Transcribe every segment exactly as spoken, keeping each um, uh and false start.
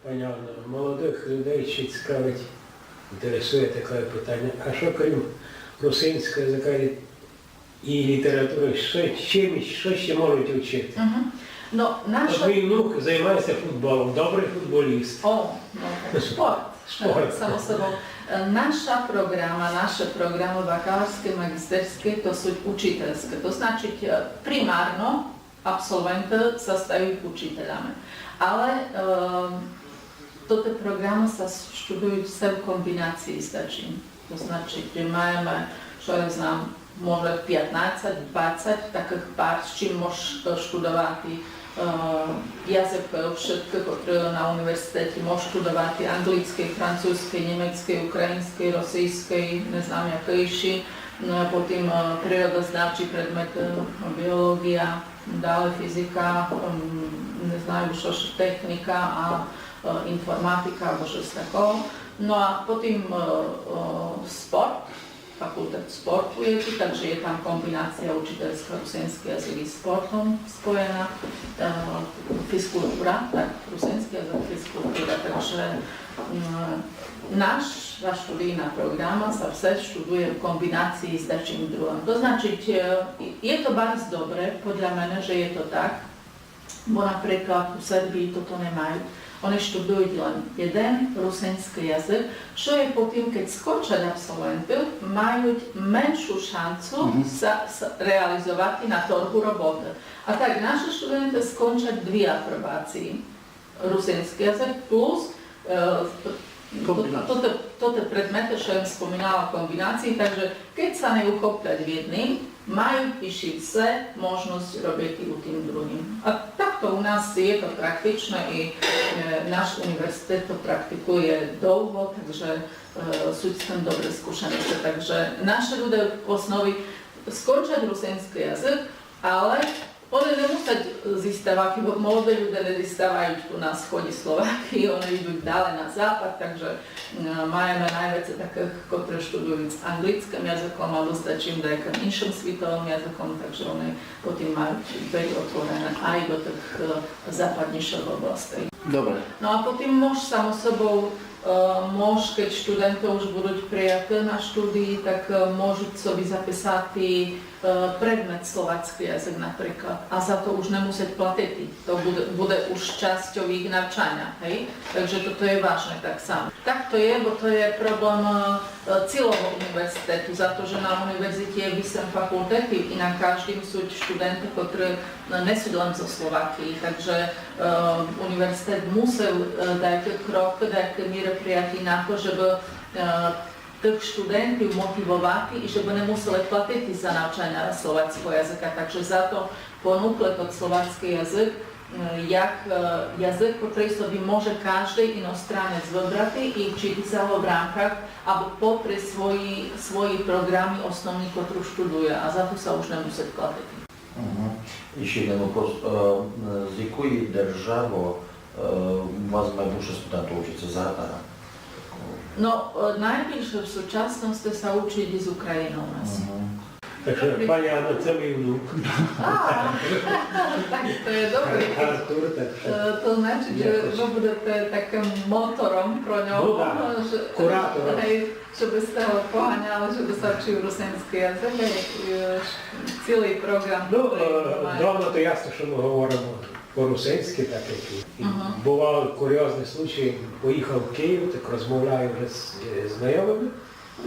Пані Анно, молодых людей ще цікавить, інтересує таке питання. А што крім русинського языка і літературы, што, чим, што ще можуть учити? Мгм. Но, От наша... мій внук займається футболом, добрый футболіст. О, но, шпорт, Шпорт. Само собою. Е, наша програма, наші програмы бакаларьскы, маґістерьскы, то суть учителььскы. То значить, е, примарно абсолвенты ся стають учителями. Але, е, тоты програмы ся штудують все в комбінації з дачим. То значить, маєме, што я знам, може пятнадцять, двадцять такых пар, з чим мож, е, штудовати, е, язык, е, вшыткы, котры на універзітеті, мож штудовати анґлійскый, французькый, німецькый, україньскый, російскый, не знам, якый іщі, е, потім, е, природазнавчі предметы, е, біолоґія, дале фізіка, м, не знаю, што ж, техніка а, е, інформатіка або штось такого. Но а потім, е, е, спорт, факултет спорту є ту, так же є там комбінація учителььска русиньскый язык із спортом споєна, е, фізкултура, так, русиньскый язык, фізкултура, так же, м, наша штудійна програма ся все штудує в комбінації з дачим другым. То значить, е, є то барз добре, подля мене, же є то так, бо наприклад у Сербії тото не мають. Они штудують лем єден русиньскый язык, што є потім, кед скончать абсолвенты, мають меншу шанцу ся, ся реалізовати на торгу роботы. А так наші штуденты скончать дві апробації. Русиньскый язык плюс, е, то, то, то, тоты предметы, што я споминала, комбінації, так же кед ся не ухоплять в єднім, мають іщі все можность робити у тім другім. А так то у нас є то практичне і, е, наш універзітет то практикує довго, так же, е, суть з тым добры скушености. Так же наші люде в основі скончать русиньскый язык, але они не мусять зіставати, бо молоді люде не зіставають ту на сході Словакії, они йдуть дале на запад, так же, м, маєме найвеце такых, котры штудують з анґлійскым языком або з дачим дакым іншым світовым языком, так же они потім мають двері отворене ай до тых, е, западнішых областей. Добре. Но а потім мож, само собою, е, мож, кед штуденты уж будуть прияты на штудії, так, е, можуть собі записати, е, предмет словацькый язык, наприклад, а за то уж не мусять платити. То буде, буде уж частьов їх навчаня, гей? Так же тото є важне так само. Так то є, бо то є проблем, е, цілого універзітету, за то, же на універзіті є вісем факултетів і на каждім суть штуденты, котры, е, не суть лем зо Словакії. Так же, е, універзітет мусив, е, даякі крокы, даякі мероприятія на то, жебы, е, тых штудентів мотивовати і жебы не мусили платити за навчаня словацького языка. Так же за то понукли тот словацькый язык, е, як, е, язык, котрый собі може каждый іностранець выбрати і вчити ся го в рамках або попри свої, свої програмы основні, котру штудує, а за то ся уж не мусить платити. Мгм. І ще єден вопрос. Е, з якої державы, е, у вас найбільше студентів учиться? З Гатара? Но, е, найбільше в сучасности ся учить із Україны у нас. Мгм. Так што, пані Анно, це мій внук. А, так, то є добрый. Артур, так што. Е, то значить, же вы будете такым мотором про нього, Ну, да. же, Куратором. Гей, жебы сте го поганяли, жебы ся вчив русинськый язык, е, цілый програм. Ну, котрый е, має. Дома то ясно, што мы говориме по-русинськы, так як і, і бывали курйозні случаї, поїхав в Київ, так розмовляю вже з, е, знайомыми,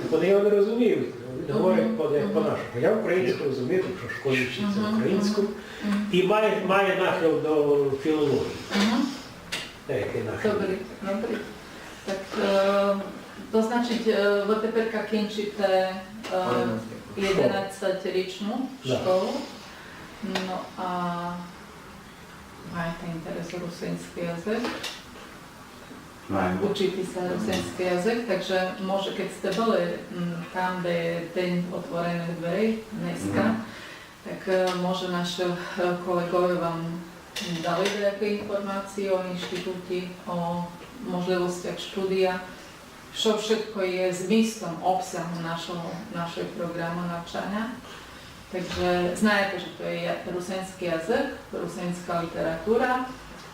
так они його не розуміють. Він говорить по, як по-нашому. Я українську розумію, тому што в школі вчиться українську. І має, має нахил до філології. Деякый нахил. Добрі, добрі. Так, е, то значить, е, вы теперь кінчите, е, єдинадцятирічну школу. Ну, а маєте інтерес у русинськый язык? Учити ся русинськый язык, так же може, кед сте были, м, там, де є День отвореных дверей днеска, так, е, може наші, е, колеґове вам дали даякі інформації о інституті, о можливостях штудія, што вшытко є змістом, обсягом нашого, нашої програмы навчаня. Так же знаєте, же то є русинськый язык, русинська література,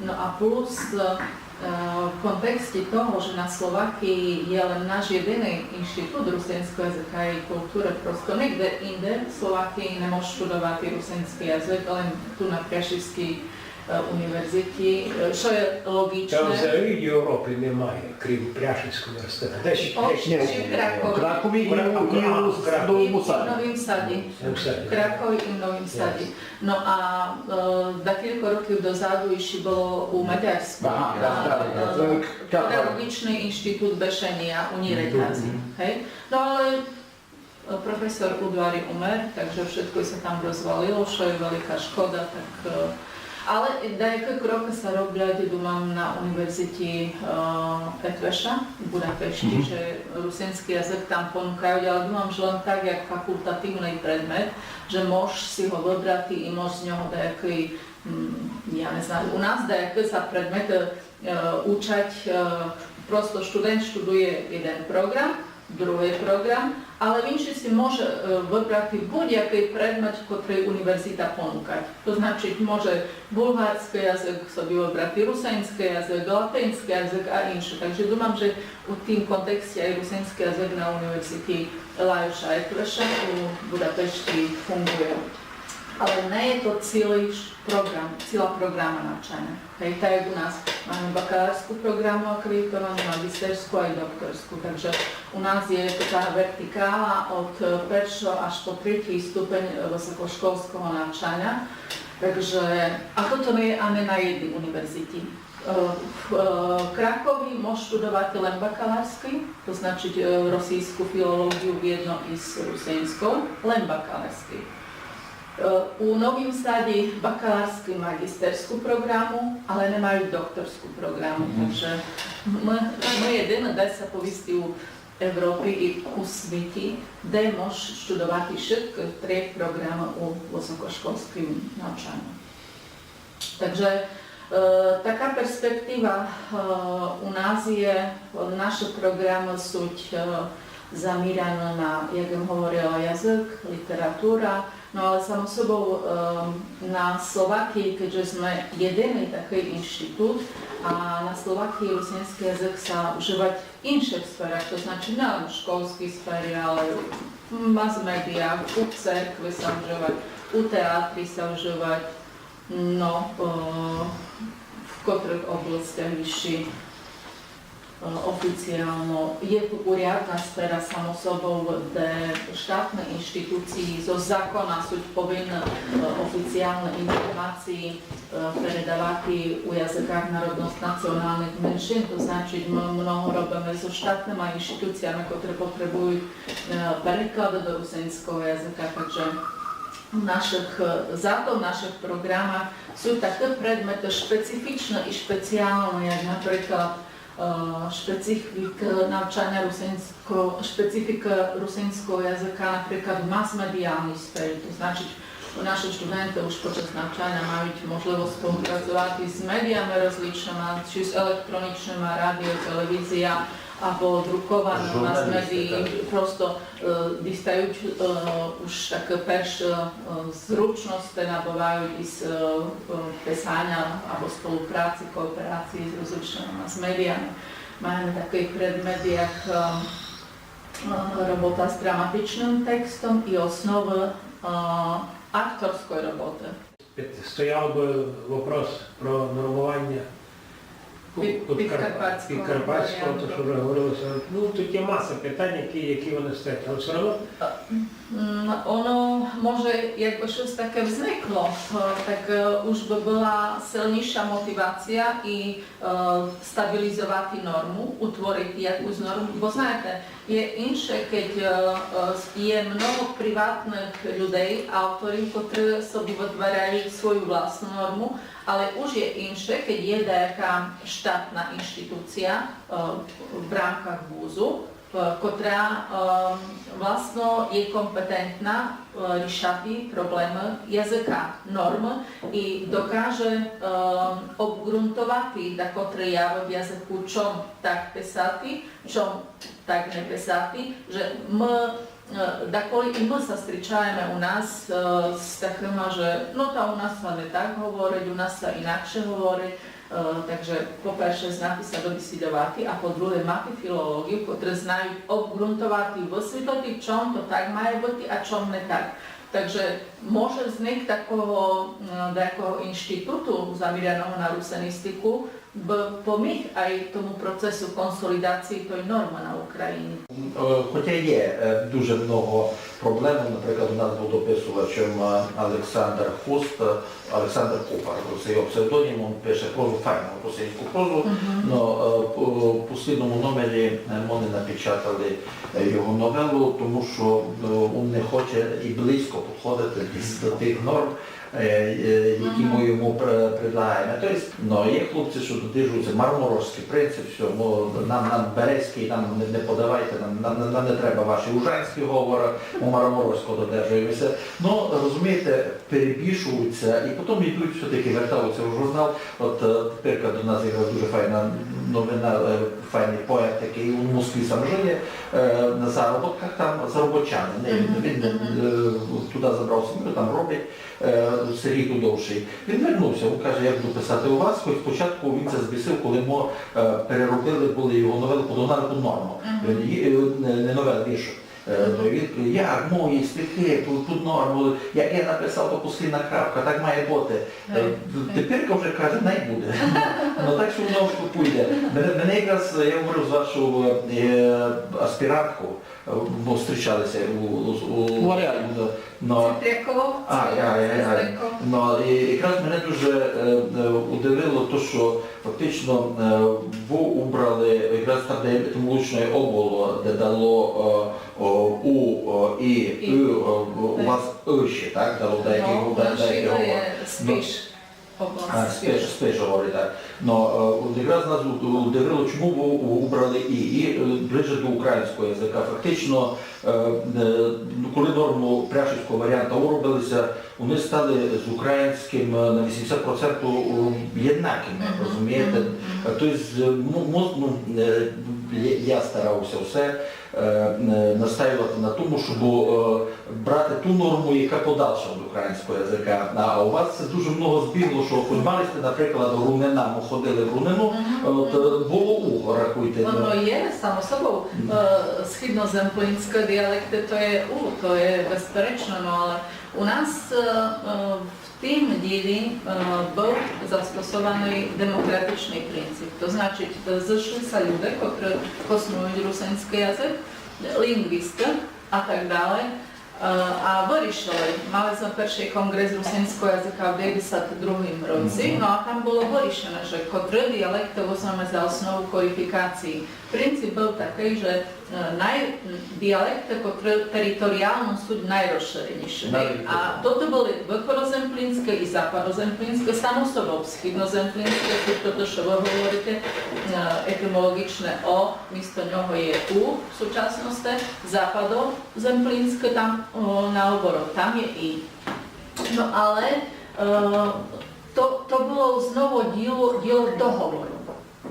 но а плюс, е, Е, в контексті того, же на Словакії є лем наш єдиный інштітут русинського языка і културы, просто нигде інде в Словакії не мож штудовати русинськый язык, лем ту на Пряшівській, е, універзіті, е, што є логічне. Та взагалі в Європі немає, крім Пряшівського університету. Де ще, де ще? У Кракові і у, і у Новім Саді. Новім Саді. Новім Саді. В Кракові і в Новім Саді. Но а, е, декілько років дозаду іщі было у Мадярську. Ага, так, так, так. Е, педагогічный інштітут Бешенія у Нірегазі. Гей? Но але, е, професор Удварі умер, так же вшытко ся там розвалило, што є велика шкода, так, е, але даякы крокы ся роблять, думам, на універзіті, е, Етвеша в Будапешті, же русинськый язык там понукають, але думам, же лем так, як факултативный предмет, же мож си го выбрати і мож з нього даякый, м, я не знаю, у нас даякый ся предмет, е, учать, е, просто штудент штудує єден програм, другый програм, але він ще си може, е, выбрати будь-якый предмет, котрый універзіта понукать. То значить, може булгарськый язык собі выбрати, русинськый язык, латинськый язык а інше. Так же думам, же у тім контексті ай русинськый язык на універзіті Лайоша Етвеша у Будапешті фунґує. Але не є то цілый ш-, програм, ціла програма навчаня. Гей, так як у нас маєме бакаларську програму акредитовану, маґістерську а й докторську. Так же у нас є така вертикала од, е, першого аж по третій ступень, е, высокошкольского навчаня. Так же, а тото не є ани на єдній універзіті. Е, в, е, Кракові мож штудовати лем бакаларськый, то значить, е, російску філолоґію вєдно із русинськов, лем бакаларськый. Е, у Новім Саді бакаларську і маґістерську програму, але не мають докторську програму. Так же мы, мы єдині, де ся повісти у Европі і у світі, де мож штудовати вшыткы три програмы у высокошкольскім навчані. Так же, е, така перспектива, е, у нас є, наші програмы суть, е, заміряні на, як єм говорила, язык, література, но але само собов, е, на Словакії, кедь же сме єдиный такый інштітут, а на Словакії русинськый язык ся вживать в іншых сферах, то значить не лем в школьскій сфері, але в мас-медіях, у церкви ся вживать, у театрі ся вживать, но, е, в котрых областях іщі, е, офіціално. Є ту урядна сфера, само собов, де штатні інштітуції зо закона суть повинні, е, офіціалны інформації, е, передавати у языках народнос-, націоналных меншин. То значить, мы много робиме зо штатныма інштітуціями, котрі потребують, е, переклад до русинського языка. Так же в нашых, е, зато в нашых програмах суть такы предметы шпецифічны і шпеціалны, як наприклад, е, шпецифіка навчаня русинського, шпецифіка русинського языка, наприклад, в мас-медіалній сфері. То значить, наші штуденты уж под час навчаня мають можливость співпрацовати з медіями розличныма, чи з електронічныма, радіо, телевізія, або друковані мас-медії, просто, е, дістають, е, уж такы перші, е, зручности набувають із, е, е, писаня або співпраці, кооперації з розличныма мас-медіями. Маєме такый предмет, як, е, е, робота з драматичным текстом і основы, е, акторської роботы. Стояв бы вопрос про нормованя підкарпатського, то, што вже говорило ся. Ну, тут є маса питань, які, які вони стоять, але всьо равно. М, оно може, якбы штось таке взникло, е, так, е, уж бы была сильнійша мотивація і, е, стабілізовати норму, утворити якусь норму. Бо, знаєте, є інше, кедь, е, е, є много приватных людей, авторів, котрі собі вытваряють свою власну норму, але уж є інше, кедь є даяка штатна інштітуція, е, в рамках вузу, е, котра, е, власно є компетентна, е, рішати проблемы языка, нормы і докаже, е, обґрунтовати дакотры явы в языку, чом так писати, чом так не писати, же мы, е, даколи і мы ся стрічаєме у нас, е, з такыма, же, но, та у нас ся не так говорить, у нас ся інакше говорить. Е, так же, по перше, знати ся добесідовати, а по друге, мати філолоґів, котры знають обґрунтовати, высвітлити, чом то так має быти, а чом не так. Так же може взник такого, м, дакого інштітуту, заміряного на русиністику, бы поміг ай тому процесу консолідації той нормы на Україні. Е, хотя є, е, дуже много проблемів. Наприклад, у нас быв дописувачом, е, Олександр Хуст, е, Олександр Купар, се його псевдонім, він пише прозу, файну русинську прозу. Но, е, у послідному номері, е, мы не напечатали, е, його новелу, тому што, е, він не хоче і близько підходити до тих норм, е, е, які мы йому пре-, предлагаєме. То єсть, но, є хлопці, што додержуються: марморошськый принцип, всьо, но, нам, нам березькый, нам не, не подавайте, нам, нам, нам не треба ваші ужанські говоры, мы марморошського додержуємеся. Но, розумієте, перебільшуються і потім йдуть, всьо-таки вертаються в журнал. От, е, теперка до нас якраз дуже файна новина, е, файный поет такый, у Москві сам жиє, е, на заробітках там, заробітчанин, не, він, він, е, туды забрав сім'ю, там робить, е, Сергій Тудовший. Він вернувся, він каже: «Я буду писати у вас», хоч спочатку він ся збісив, коли мы, е, переробили были його новелу, подогнали під норму. Він, е, не, не новелу, вірш. Е, то він: «Як мої стихи під, під норму, як я написав, то послідна крапка, так має быти». Е, теперка вже каже: «Най буде». Но, так што воно пойде. Мене, мене якраз, я говорив з вашою, е, аспіранткою, е, бо зустрічалися у, у, у, у Аріалі. Цвітряков, а, я, я, я. Но, і якраз мене дуже, е, е, удивило то, што фактично, е, вы убрали якраз там, де етимологічне «о» было, де дало, е, о, у, о, і, і, ы, о, у вас «ы» ще, так? Дало в деяких, но, в деяких у нас ще є Спиш. А, Спиш, Спиш говорить, так. Но, е, от якраз нас у-, удивило, чому вы у-, убрали «і», і, е, ближе до українського языка. Фактично, е, е, ну, коли нормы пряшівського варіанта уробилися, вони стали з українським, е, на вісімдесят процентів, о, єднакыми, розумієте? Е, то єсть, е, мо-, мо-, ну, е, я, я старався все, е, е, настаювати на тому, щоб, е, брати ту норму, яка подальша від українського языка. А, а у вас се дуже много збігло, што хоч мали сьте, наприклад, рунина, мы ходили в рунину, от, е, было «у», рахуйте, но. Воно є, само собов, е, східноземплинські діалекты, то є «у», то є безперечно, но, але у нас, е, е, в тім ділі, е, быв застосованый демократичный принцип. То значить, е, зышли ся люде, котры поснують русинськый язык, лінґвісты а так дале, е, а вырішили, мали сьме першый конґрес русинського языка в девятдесят другым році, но а там было вырішене, же котры діалекты возьмеме за основу кодіфікації. Принцип быв такый, же, е, най-, діалекты, котры територіално суть найрозширенішыми. А тото были выходоземплинські і западоземплинські, само собов східноземплинські, суть тото, што вы говорите, е, етимологічне «о», місто нього є «у» в сучасности, западоземплинські там, о, наоборот, там є «і». Но але, е, то, то было знову діло, діло договору.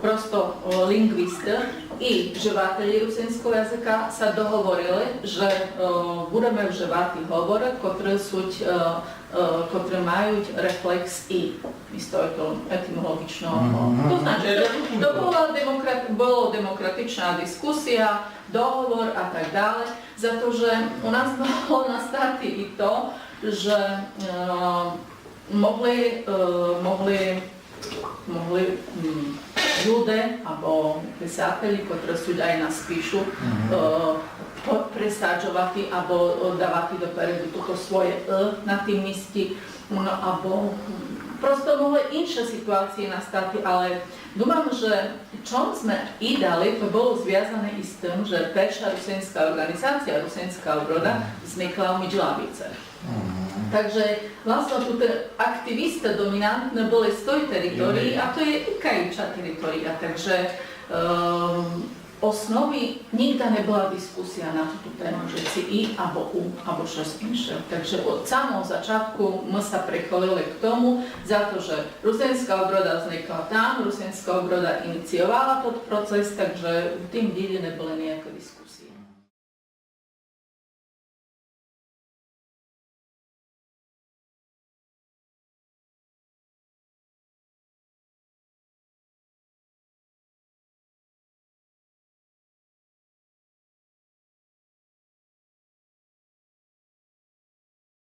Просто, о, лінґвісты і вживателі русинського языка ся договорили, же, о, будеме вживати говоры, котры суть, е, е, котры мають рефлекс «і» місто ето-, етимологічного «о». То значить, то, то была демократ-, была демократична дискусія, договор а так дале. За то, же у нас могло настати і то, же, е, могли, е, могли, могли, м, люде або писателі, котры суть ай на Спишу, е, по-, пресаджовати або, е, давати допереду тото своє «ы» на тім місці, но, або, м, просто могли інші ситуації настати, але думам, же чом сьме «і» дали, то было звязане і з тым, же перша русинська орґанізація, Русинська оброда, взникла у Меджілабірцях. Так же, властно, туй активісты домінантны были з той території, а то є ікаюча територія. Так же, ем, в основі нігде не была дискусія на ту тему, же ци «і» або «у», або штось інше. Так же од самого зачатку мы ся прихылили к тому, за то, же Русинська оброда взникла там, Русинська оброда ініціовала тот процес, так же в тім ділі не были ніякі дискусії.